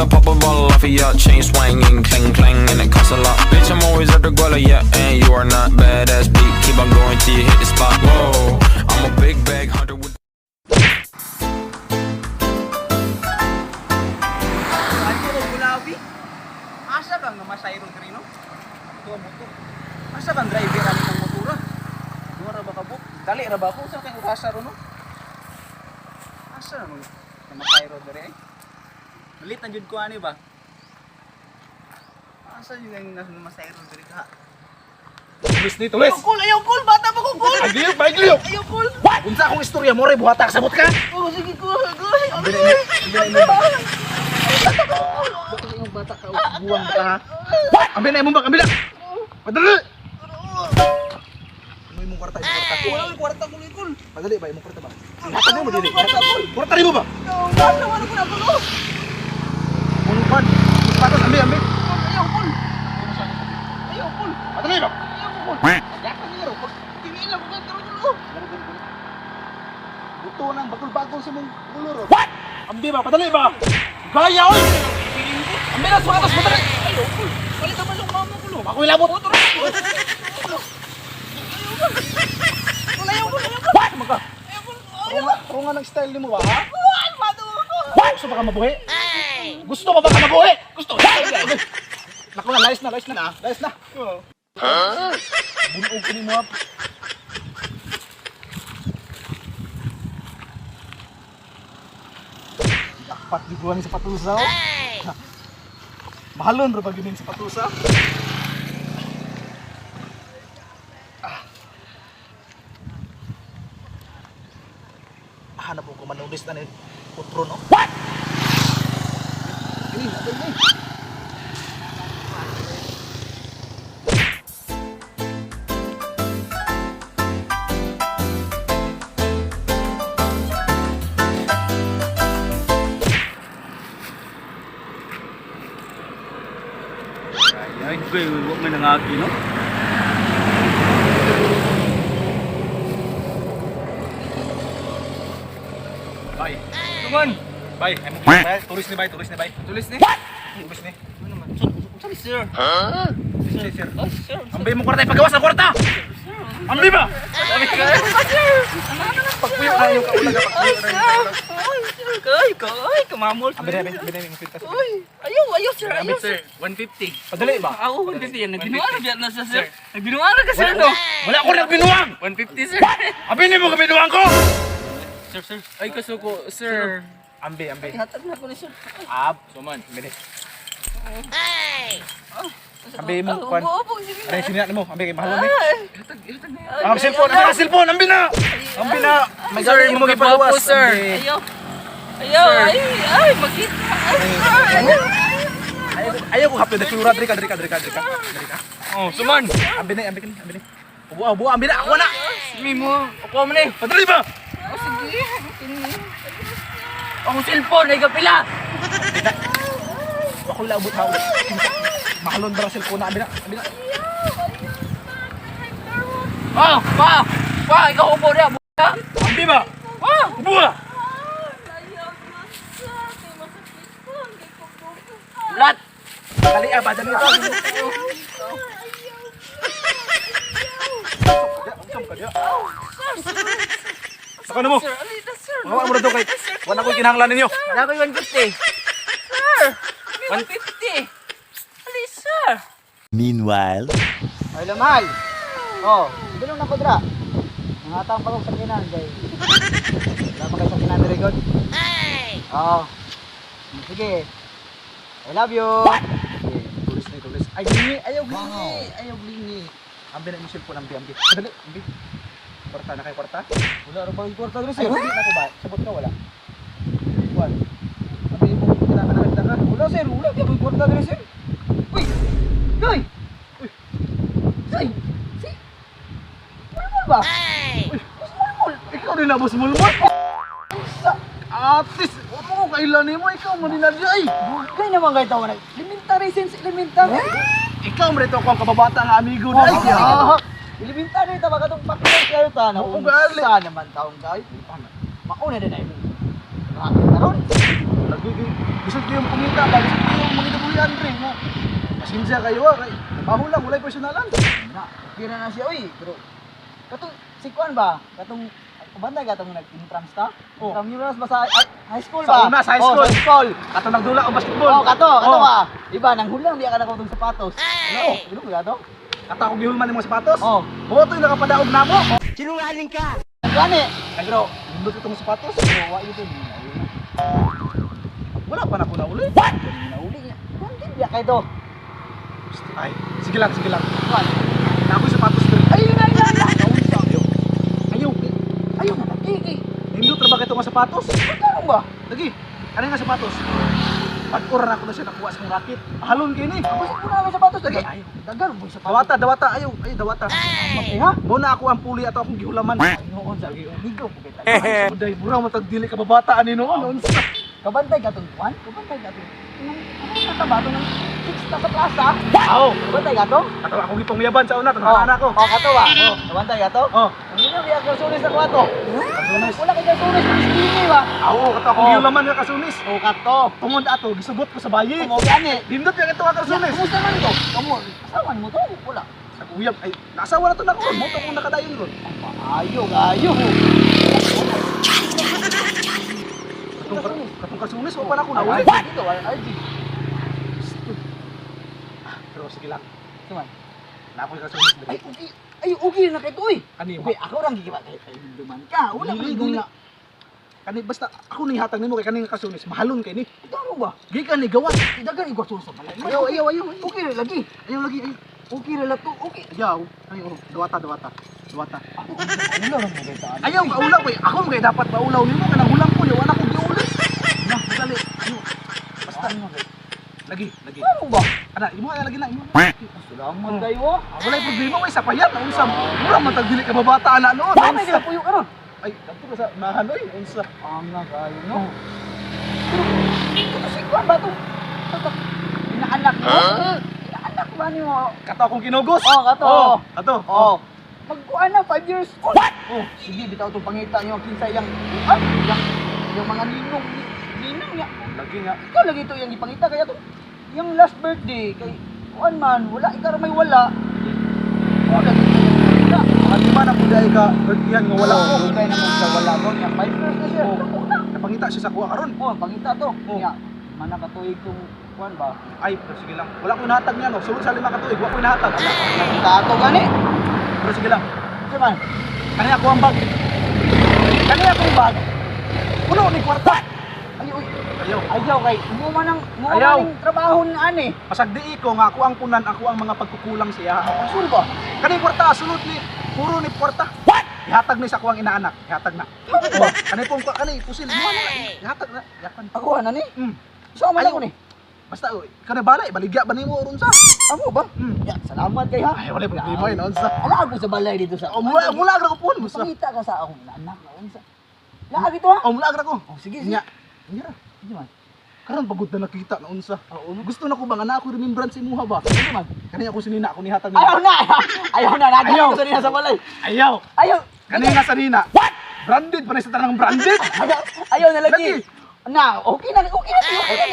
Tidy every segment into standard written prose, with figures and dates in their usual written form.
I pop a bottle off of ya. Chain swinging, clang clang, and it costs a lot. Bitch, I'm always at the guala, yeah, and you are not badass beat. Keep on going till you hit the spot. Whoa, I'm a big bag hunter with. Ano ko gulabi? Asa bang namasayro diri no? Ito ang motor. Asa bang driver ani ng motora? Duha ra ba ka buk? Dali ra ba ako sa kay urasa ro no? Asa mo namasayro diri ay? Malit na jud ko ani ba? Asa yun ang namasayro diri ka? Tulis ni, tulis! Ayaw cool, ayaw cool, bata pa ko cool. Pagliyok, pagliyok! Ayaw cool. Unsa akong istorya mo, ray, buhata, sabot ka! Oh, sige cool, cool. Yung bata ka, buwang ka, ha? What? Ambil na, imong bag, ambil na! Padali! Ano imong kwarta, imong kwarta? Wala ko kwarta ko cool. Padali ba, imong kwarta ba? Hatag mo, dili. Kwarta rin mo ba? Wala wala ko na ko. Mong kwan, mong sapatos, ambil, ambil. Ayaw cool. Ayaw cool. Padali ba? Ayaw cool. Yakan niya ro. Pag tingin lang ko kay ro. Buto nang bagol-bagol sa mong ulo ro. What? Ambil ba, padali ba? Gaya, oy! Ambil na, sapatos, padali! Ayaw cool. Palit naman yung mama ko lo. Ako ilabot! Ayaw cool. Ayaw cool. What? Maka, Ayaw cool. Ayaw. Trunga ng style ni mo ba, ha? Ay, pato ko. Gusto ba ka mabuhi? Gusto mo ba ka mabuhi? Gusto. Naku na, layas na, layas na. Layas na. Bunog ko ni mo. Dapat di ko sa patusa. Oh. Mahalon ra ba ginin sa patusa? Ah. Hanap ko manulis na ni Utro, no? What? Ini, ini, ini. Ay, goy, wa man nangagi no. Bye. Tuman. Bye. Ay, mo bay. Tulis ni bay, tulis ni bay. Tulis ni. What? Tulis ni. Sorry, sir. Sir, sir. Oh, sir. Ambil mo kwarta, ipagawas ang kwarta. Ambil ba? Pagpuyo na yung kaulag, Ay, pagpuyo na sir. yung kaulag. Ay, sir. Kay, kay, kamamol. Ambil na, ambil, ambil na yung pintas. Uy, ayaw, ayaw, sir. Ayaw, sir. 150. Padali ba? Ako, 150 yan. Nagbinuara biya na siya, sir. Nagbinuara ka, sir, no? Wala ko nagbinuang. 150, sir. Ambil ni mo kabinuang ko. Sir, sir. Ay, kasuko, sir. Ambil, ambil. Hatag na ko ni sir. Ab, Suman. ambil ni. Ambil mo kwan. Opo, opo, sige Ano yung sinina mo? Ambil kay mahal ni. Ay, Hatag, hatag na yan. Ang cellphone, ambil ang cellphone, ambil na. Ambil na. May Sir, gani mo mga gipagawas. gwapo, sir. Ambil. Ayaw. Ayaw, ay, ay, magkita. Ay, ay, ay. Ayaw ko hapit na sura diri ka diri ka diri ka diri ka. Diri ka. Oh, suman. Ambil na, ambil ni, ambil ni. Buwa, buwa, ambil na, ako na. Mimo, ako mo na eh. Padali ba? Oh, sige. Ang cellphone, ay kapila. Ako labot ha. Mahalon ba cellphone na? Ambil na, ambil na. Oh, pa. Pa, ikaw upo niya. Ambil ba? Pa. Buwa. Ayaw na, sir. Kay masakit ko. Kay kukuha. Lat. Dali ah, ba dali ah. Saka na mo. Sir, alita, sir. Mga mo na to kay. Wala ko kinahanglan ninyo. Wala ko yung 150. Sir, 150. Ali, sir. Meanwhile. Ay, mahal. Oh, bilong na ko dra. Nangatang pa ko sa kinan kay. Wala pa kay sa kinan diri god. Ay. Oh. Sige. I love you. What? Sige, tulis ni tulis. Ay lingi, ayaw lingi, ayaw lingi. Ambil na mo cellphone, ambil, ambil. Dali, ambil. Kwarta na kay kwarta. Wala ra ba yung kwarta diri Ay, sir? hindi na ko ba? Sabot ka wala. Kuan. Ambil mo kita ka nakita ka. Wala sir, wala gyud yung kwarta diri sir. Uy. Goy. Uy. Say. Si. Mulmul ba? Uy, boss mulmul. Ikaw rin na boss mulmul. Sa atis, wa mo ko kailan nimo ikaw man din na di ay. Bugay naman kay tawo na. Elementary since elementary. Ikaw man ito akong kababata nga amigo na. Ay, Ah. Elementary ta ba katong pakita kayo ta na. Oo, gali. Unsa naman taong kay. Mauna din ay mo. Racket karon. Lagi kay bisag kayo kumita ba, bisag kayo manginabuhian pre nga. Pasensya kayo ah, kay trabaho lang, walay personalan. Na, okay na na siya oy, pero katong si Kuan ba? Katong banda katong nag-intrams ta? Oh. Intramuros ba sa high school Sa ba? una, sa high Oh, school. sa high school. Kato nagdula og basketball. Oh, kato, kato Oh. ba? Iba nang hulang diya ka na tong sapatos. Oh, ino ko ato? Kato ako gihulman imong sapatos. Oh. Boto yung nakapadaog namo. Ang gani. Ay pero nindot itong sapatos. Oh, wa yun. Wala pa na ko nauli. Nauli niya. Kundi biya kay to. Ay, sige lang, sige lang. Kuan. Na ako'y sapatos diri. Ay, na na na. Ayaw. Ayaw. Ayaw na lagi kay. Nindot ra ba kay nga sapatos? Karon ba? Lagi. Ano nga sapatos? Pag-ura na ako na siya nakuha sa kong racket. Halon kay ni. Basta ko na lang sapatos lagi. Ayaw. Dagan mo sapatos. Dawata, dawata, ayaw, ayaw, dawata. Eh ha? Mo na ako ang puli ato akong gihulaman. Ay, noon sa amigo ko kay tayo. Ay, Uday, mura mo tag dili ka babata ani noon. Unsa? Kabantay ka tong kuan? Kabantay ka tong nang ano na ta ba tong six ta sa plaza? Aw, Kabantay ka to? ato akong gipangyaban sa una, tanong na ako. Oh, kato ba? Oh, kabantay ka to? Oh, Ang ina biya kalsunis sa kwato. kasunis. Wala kay kalsunis sa skinny ba? Aw, kato akong Oh. gihulaman nga kasunis. Oh, kato. Tungod ato gisugot ko sa bayi. Mo gani. Nindot yung ito nga kasunis. Kumusta man to? Kamo, asawan mo to? Wala. Sa uyab ay nasawa na to na ko. Mo to kung nakadayon ron. Ayo, ayo. Katong katong kasunis wa pa na ako nauli. Dito, wala RG. Pero sige lang. Tuman. Na ako'y kasunis diri. Ay, okay. Ay, okay na kay to oy. Kani Okay, ako rang gigiba kay kay duman ka. Wala Dili, man dili. na. Kani basta ako ning hatag nimo kay kaning kasunis mahalon kay ni. Tama ba? Gikan ni gawas. Idagan igwa sa balay. Ayaw, ayaw, ayaw. ayaw. Okay ra lagi. Ayaw lagi ayaw. Okay ra la to. Okay. Ayaw. Ayaw, dawata, dawata. Dawata. Ako, ano ra mo kay taan? Ayaw kaulaw kay ako kay dapat maulaw nimo kanang hulang ko yaw anak ko giuli. Na, dali. Ayaw. Basta lagi, lagi. Ano ba? Ana, imo na lagi na imo. na. Salamat kayo. ah. Ah, walay problema way sa payan unsa. Mura man tag dili ka babata ana noon. Paano Unsa? kayo puyo karon? Ay, kadto ka sa unahan oy, unsa. Ang kayo no. Pero ito si Juan ba to? Inaanak mo? Inaanak ba ni mo? Kato akong kinugos. Oh, kato. Oh, kato. Oh. Magkuan na 5 years old. What? Oh. Sige, bitaw tong pangita niyo kinsa yang ah, yang yung mga ninong ninang niya. Lagi nga. Ikaw lagi to yung ipangita kaya to. Yung last birthday kay kuan man, wala ikaw ra may wala. Oh, lagi to yung pangita. Mga lima na pud ay ka birthday nga wala ko. Oh, kay na mo sa wala ko niya 5 years na siya. Oh. Dako na. Napangita siya sa kuha karon. Oh, ang pangita to. Oh. Nya, mana ka tuig tong kuan ba? Ay, pero sige lang. Wala ko nahatag niya no. Sulod sa 5 ka tuig, wa ko nahatag. Nakita ato gani. Pero sige lang. Unsa man? Kani ako ang bag. Kani akong bag. Puno ni kwarta. Ay, uy. Ayaw. Ayaw kay mo man ang mo man Ayaw. ang trabaho ni ani. Pasagdii ko nga ako ang punan, ako ang mga pagkukulang siya. Usul ba? Kani kwarta sulod ni puro ni kwarta. What? Ihatag ni sa kuang inaanak, ihatag na. Oh, kani pong kani pusil mo na. Ihatag na, yakan. Ako ana ni. So man Ayaw. ako ni. Basta oy, kani balay baligya ba nimo ron sa? Amo ba? Mm. Ya, salamat kay ha. Ay, wala problema yun, unsa. Ala ako sa balay dito sa. Oh, mula mula ra ko pun, musa. Pangita ka sa akong anak na unsa. Laag ito ha. Oh, mula ra ko. Oh, sige, sige. Nya. Nya. Sige man. Karon pagod na nakita na unsa. Oo. Gusto na ko ba nga na ako remembrance imuha ba? Sige man. Kani ako sinina ako nihatag Ayaw na. Ayaw na. Ayaw. Ayaw sa nina sa balay. Ayaw. Ayaw. Kanina sa nina. What? Branded pa na sa tanang branded. Ayaw, ayaw na lagi. Lagi. Na, okay na, okay na, okay na.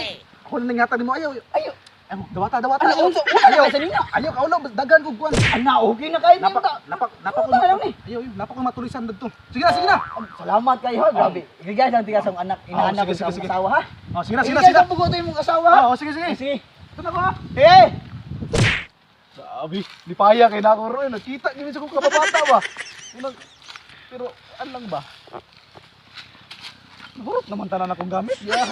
Ako na nanghatag nimo ayaw. Ayaw. Ayaw, dawata, dawata. Ano, unsa, wala Ayaw. na sa nina. Ayaw, kaulaw, dagan kog kuan. Ana, okay na kayo Napak, nina. napak, napak ko Puta na lang eh. Ayaw, ayaw, napak ko matulisan dadto. Sige na, sige na. Salamat kayo, ha. Grabe. Igigay lang tigas ang anak, inaanak Oh, ko sige, sa sige, akong sige. asawa, ha. Oh, sige na, sige na, Igigay sige na. lang pugotoy mong asawa, ha. Oh, sige, sige. Sige. Ito na ko ha. Eh! Sabi, lipaya kay na ako ron. Nakita gini sa kong kababata ba. Unang, pero an lang ba? Nahurot naman tanan akong gamit. Yeah.